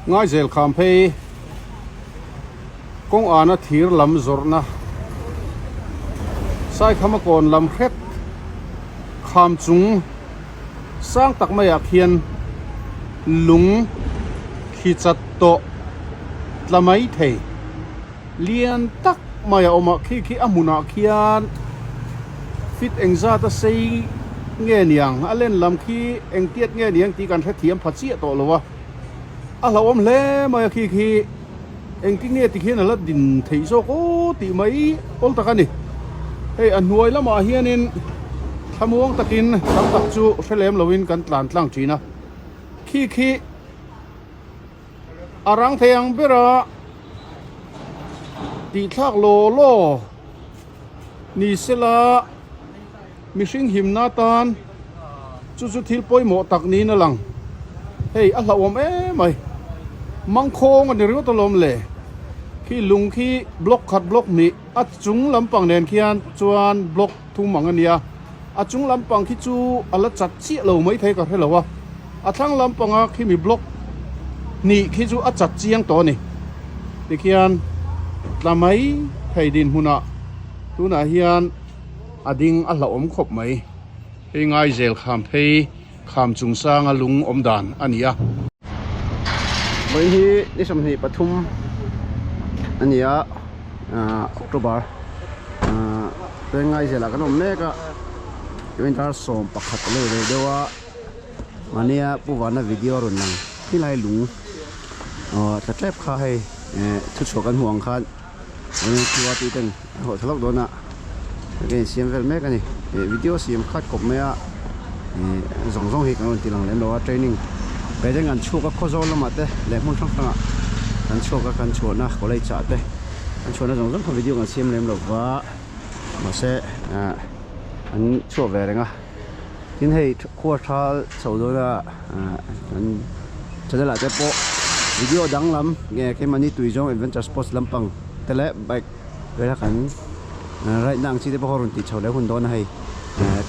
Ngaizel kham phei kawng ana thir lam zawrhna Saikhama kawn lam hret kham chung sang tak maiah khian lung khi chat tawh tla mai thei lian tak mai a awm a khi khi a hmunah khian fit engzat a sei nge niang a len lam khi engtiat nge niang tih kan hrethiam pha chiah tawh lo a a hlauhawm hle mai a khi khi engtin nge tikhian a la din theih zawk aw tih mai awl tak a ni hei a hnuai lamah hianin thlamuang takin tam tak chu hre lem loin kan tlan tlang thin a khi khi A rang thei ang bera tih thlak law law ni sela mihring himna tan chu chu thil pawimawh tak niin a lang. Hei a hlauhawm em mai. Mangkhawng a ni ringawt alawm le. Khi lung khi block khat block hnih a chung lampang nen khian chuan block thum ang a nia. A chung lampang khi chu a la chat chiah lo maithei ka hre lo a. A thlang lampanga khimi block hnih khi chu a chat chiang tawh a ni. Tikhian tla mai thei dinhmunah tunah hian a ding a hlauhawm khawp mai. Hei Ngaizel kham phei kham chung sanga lung awm dan a ni a. Vawiin hi ni 23 a ni a, October chuan Ngaizelah kan awm mek a, chuan dar 11 a lo rei deuh a. Mahnia Pu Vana video a rawn lang khilai lung aw tla tep kha hei eh thuchhuah kan hmuh ang khan q r tih ten a hawh tha lawk dawn a ka insiam vel mek a ni eh video siam khat kawp mai a eh zawng zawng hi kan rawn ti lang lem lo a training pe ten kan chhuak a khawzawl lamah te leh hmun hrang hrangah kan chhuak a kan chhuahna college ah te kan chhuahna zawng zawng kha video kan siam lem lo va mahse ah an chhuah ve reng a. Tin hei khua thal chho dawn a kan channel ah te pawh video danglam nge keimahni tui zawng adventure sports lampang te leh bike vela kan ride na ang chi te pawh a rawn tih chho leh hun dawn a hei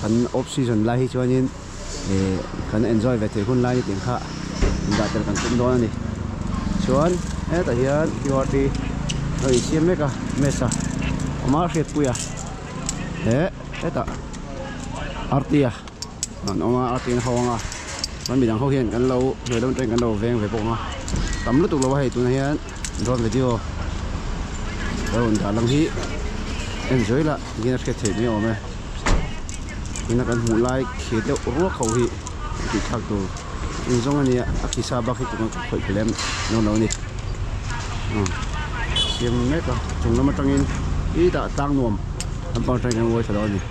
kan off season lai hi chuanin kan enjoy ve theih hun lai ni tih kha dah tel kan tum dawn a ni chuan hetah hian qrt a insiam mek a mesa awm a hriatpui a he hetah artia an awm a arti an ho ang a chuan midang ho hian kan lo hnuai lam atangin kan lo veng ve bawk ang a tam lutuk lo a hei tunah hian drone video ka rawn dah lang hi en zuai lah hian a hriat theih mai awm e tuna kan hmuh lai khi deuh ruak ho hi an tih thlak tur inzawng a nia a khi sa bak hi tunah ka khawih lem lo lo a ni siam mek a chung lam atangin i dah tlang nuam lampang atangin kan uai thla dawn a ni.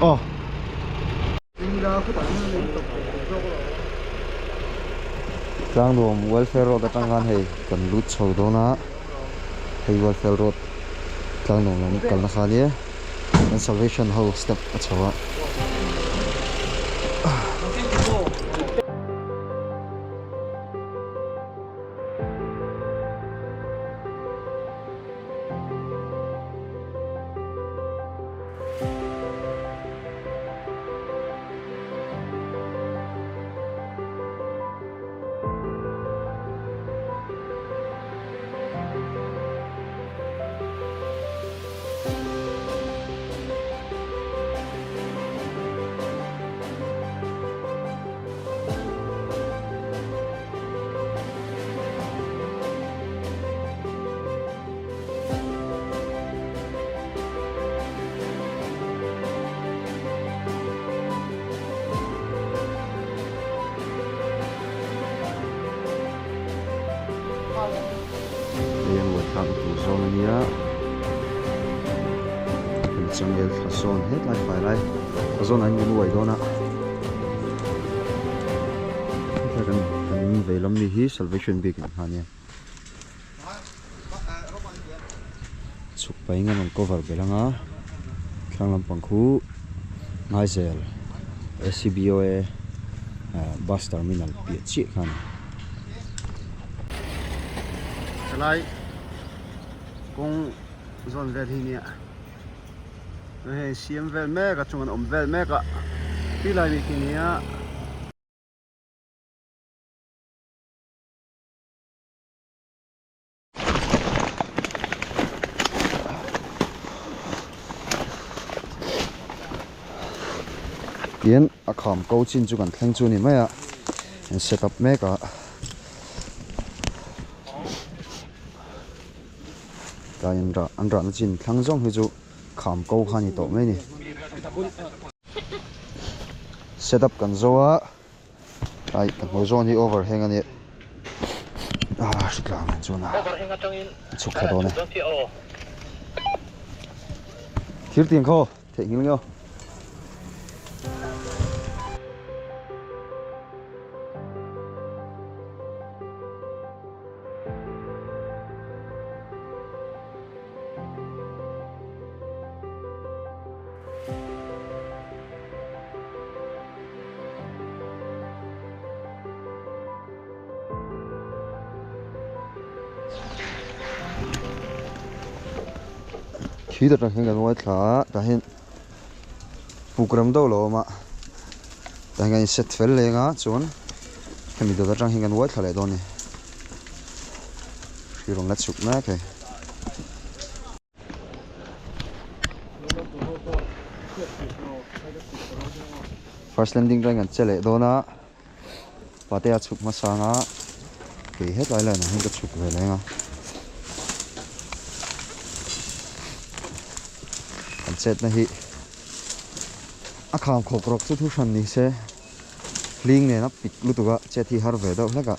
Aw. Tlangnuam Welfare Road atang khan hei kan lut chho dawn a, hei Welfare Road Tlangnuam lam kalna kha ania kan Salvation ho step a chho a. Hei an uai thlakna tur zawn a nia kan changel thla zawn hetlai fai lai thla zawn ah hian kan uai dawn a hetlai kan kan vei lam mi hi salvation biak in kha a nia. Chhuk pahin an rawn cover belh ang a thlang lampang khu Ngaizel A C B O A. Bus terminal piah chiah kha a ni. Helai kawng zawn vel hi nia hei siam vel mek a chung an awm vel mek a ti lai bik hi nia. Tin a kham ko chin chu kan thleng chu a ni mai a an set up mek a tlai an rah an rahna chin thlang zawng hi chu kham ko kha a ni tawh mai a ni set up kan zo a. Ai ka hmu zawn hi over heng a nia ah hri tlang ang chuan a chhuk thla dawn e thir tiang khaw theih nghil nge aw. Khi ta tang hian kan uai thla a tah hian puk ram deuh lo a awm a tah hian kan in set fel leng a chuan hemi dawt atang hian kan uai thla leh dawn a ni hri rawn la chhuk mek hei. First landing train kan che leh dawn a patea chhuk hmasa anga kei hetlai line ah hian ka chhuk ve leng a kan chetna hi a kham khawk rawk chu thu hran ni se hling nen a pik lutuk a chet hi har ve deuh hlek a.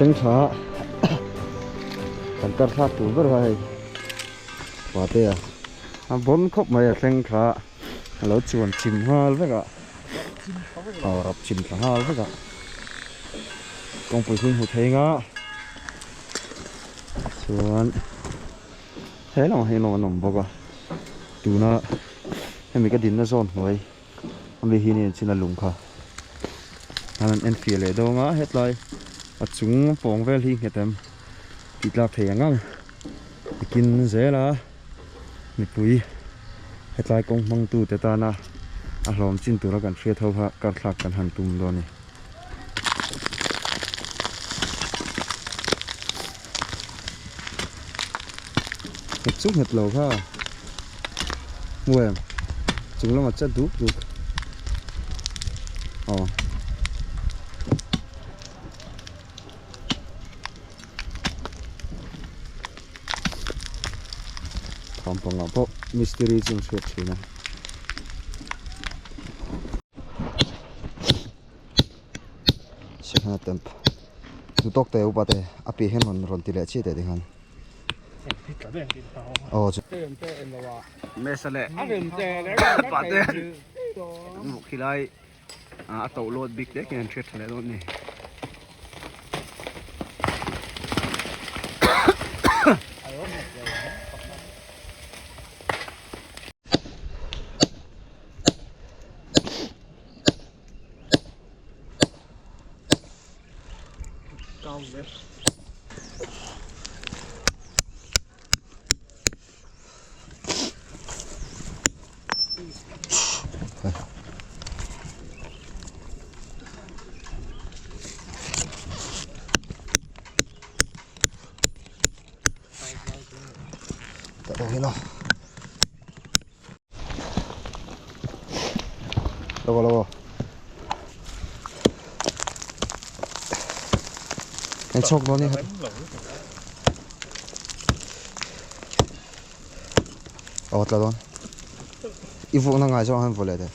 Thleng tha kan kar thlak tur ber a hei pate a a bawn khawp mai a thleng tha a lo chuan chim nghal vek a aw rap chim thla nghal vek a kawngpui hun hmu thei nga chuan he lamah hian an awm bawk a tuna hemi ka dinna zawn hnuai ami hi ni chin a lung kha an han en fiah leh dawn a hetlai a chung pawng vel hi nghet em tih tlak thei ang ang tikin zel a mipui hetlai kawng hmang tu te tana a hlawm chin tura kan hriat ho kha kar thlak kan han tum dawn a ni. Nghet chu nghet lo kha hmu em chung lamah chat duk duk aw thawm pangah pawh mistiri chu an hriat thin a. Sangha temp chu tawk te upa te a piah hian rawn rawn ti leh chiah teh tikhan aw chu Mesa leh pate an hmuh khi lai a to lawt bik te khian an hriat tha leh dawn a ni. Tah deuh hian aw. Lo lo. Kan chhawk dawn ni. Aw tla dawn. I vukna ngai zawng han vaw leh teh.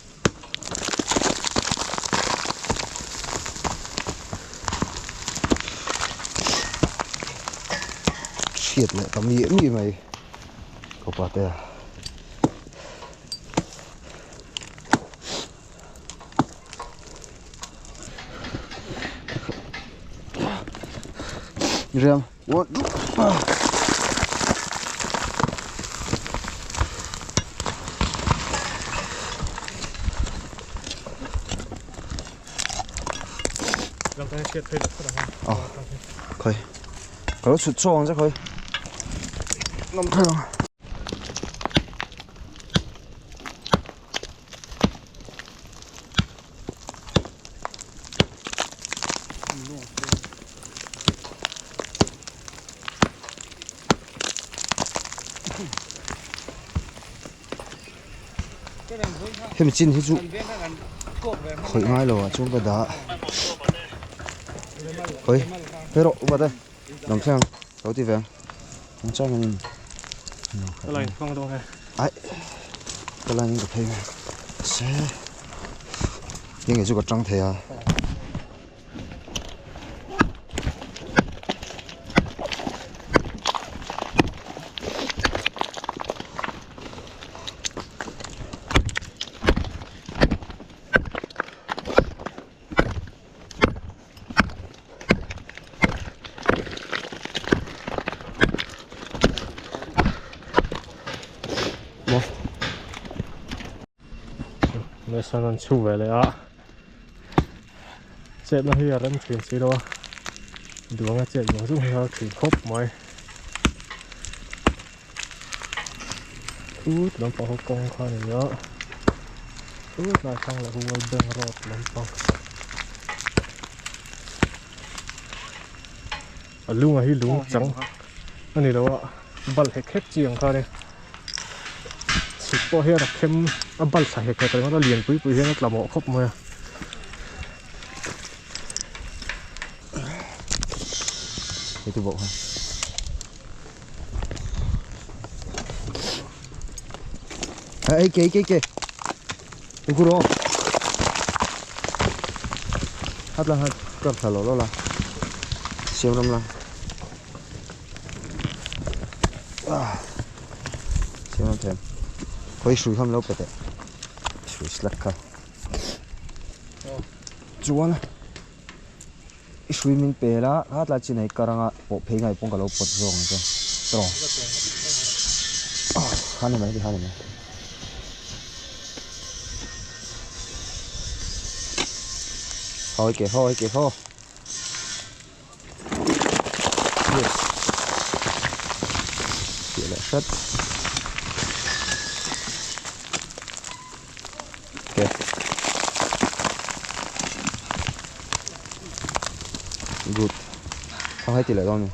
Hriat leh ta mi mi mai ka pa te a. Riam one two Khoi ka lo chhut chhuak ang che khoi ngam thei ang. Hemi chin hi chu khawih ngai lo ah chuan ka dah hawi phei rawh upat e dam thleng ang lo ti ve ang ang chang in ai ka line in ka phei mai se enge chu ka tang thei a. Mesan an chhu ve leh a chetna hi a rem thin si lo a duang a chet zawng zawng hi a har thin khawp mai Tut lampang ho kawng kha a ni a tut lai thlang leh World Bank road lampang a lung a hi lung chang a ni lo a bal hek hek chi ang kha a ni chhit pawh hian a khem a bal thla hek hek ringawt a lian pui pui hian a tla mawh khawp mai a. Ê kìa kìa kìa Đừng cú đó Hát là hát Cầm thả lỗ đó là Xem lắm là Xem lắm thêm Khối sủi không lâu bẹt Sủi slack kha Chuan I hrui min pe la kha tlai chin hei kar anga pawh phei ngai pawng ka lo pawt zawk ang che tawng kha ni mai ti kha ni mai. Thôi kìa thôi kìa thôi. Yes. Kìa lại sắt. Ok. Good. Không thấy tỷ lệ đâu nhỉ?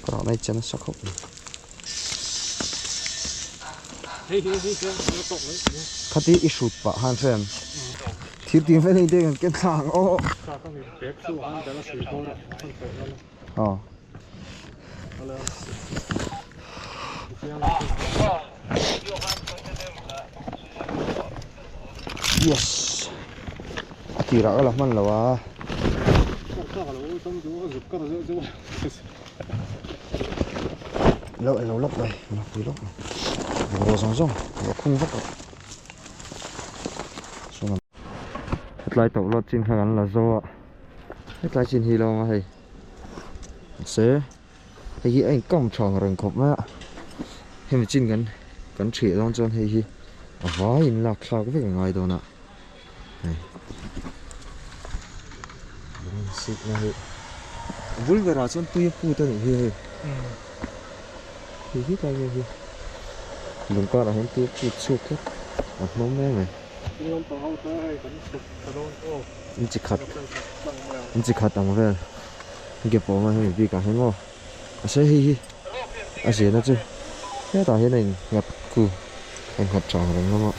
Còn này chân nó sắc khóc. Khati i hrut pah han friend. Thir tim vel hei te kan ken thlang aw. Aw. Yes. A tirah ka la hman lo a. Lo lo lawk mai, lo pui lawk mai. Bungraw zawng zawng lo khung vak rawh. Hetlai tawh lawt chin kha kan la zo a, hetlai chin hi lo ang a hei. Mahse hei hi a inkam tha ang reng khawp mai a, hemi chin kan kan ṭhiah dawn chuan hei hi a vaiin lak thlak vek a ngai dawn a. Hei lung sikna hi a bul berah chuan tui a put a nih hi hei hei hi tlai nge hi. Lung karah hian tui a chut chhuak tlat a hnawm em mai. In chi khat in chi khat ang vel gap a awm a hemi bikah hian maw mahse hei hi a ziahna chu hetah hian a innghat ku a innghat tha ang reng hlawm a.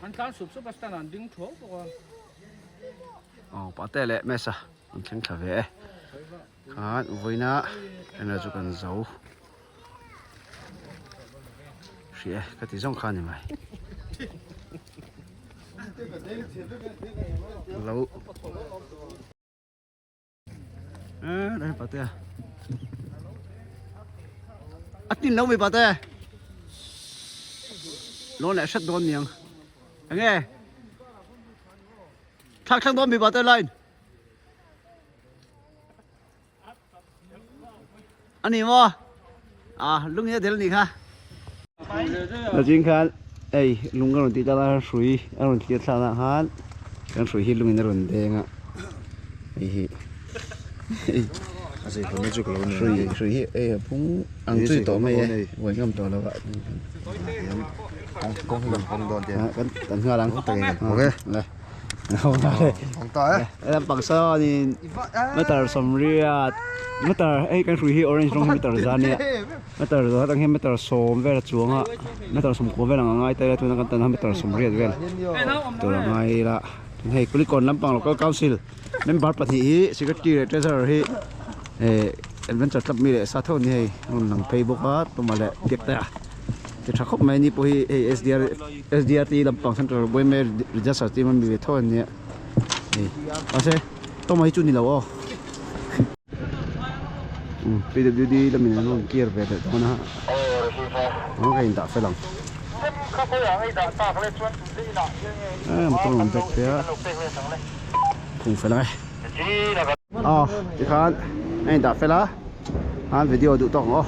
An tlan sup sup a stand ah an ding thuau bawk a. Aw pate leh mesa an thleng thla ve e. Khan vawiina enah chu kan zo hrih e ka ti zawng kha a ni mai. Lo. Đây pate a tin lo mi pate lo leh hret dawn niang enge thlak thlak dawn mi pate line ani maw à lung hi a del ni kha Nachin khan ei lung ka rawn tih tala hrui a rawn thlir thla na khan kan hrui hi lungin a rawn deng a hei hi a zei hawna chu ka lo nei hrui hrui hi ei a phung ang chui tawh mai e uai ngam tawh lo a kawng kawng hi kan hawng dawn te kan kan nghal ang ok le hawng ta le hawng ta e lampang sawnin meter sawmriat meter hei kan hrui hi orange rawng hi meter za ania meter za atang hian meter sawm vel a chuang a meter sawmkua vel ang a ngai ta ila tuna kan tan a meter sawmriat vel tur a ngai ila tun hei kulikawn lampang local council member pahnih hi secretary leh treasurer hi eh adventure club mi leh sa tho an ni hei a rawn lang phei bawk a tumah leh biak te a ti tha khawp mai a ni pawh hi hei sdr sdrt lampang central yma register team a mi ve tho an nia hei mahse tawng hi chu ni lo aw. PWD lamin an rawn clear ve leh dawn a aw ka indah fel ang eh motor rawn back phei a phung fel ang e aw tikhan a indah fel a khan video duh tawk ang aw.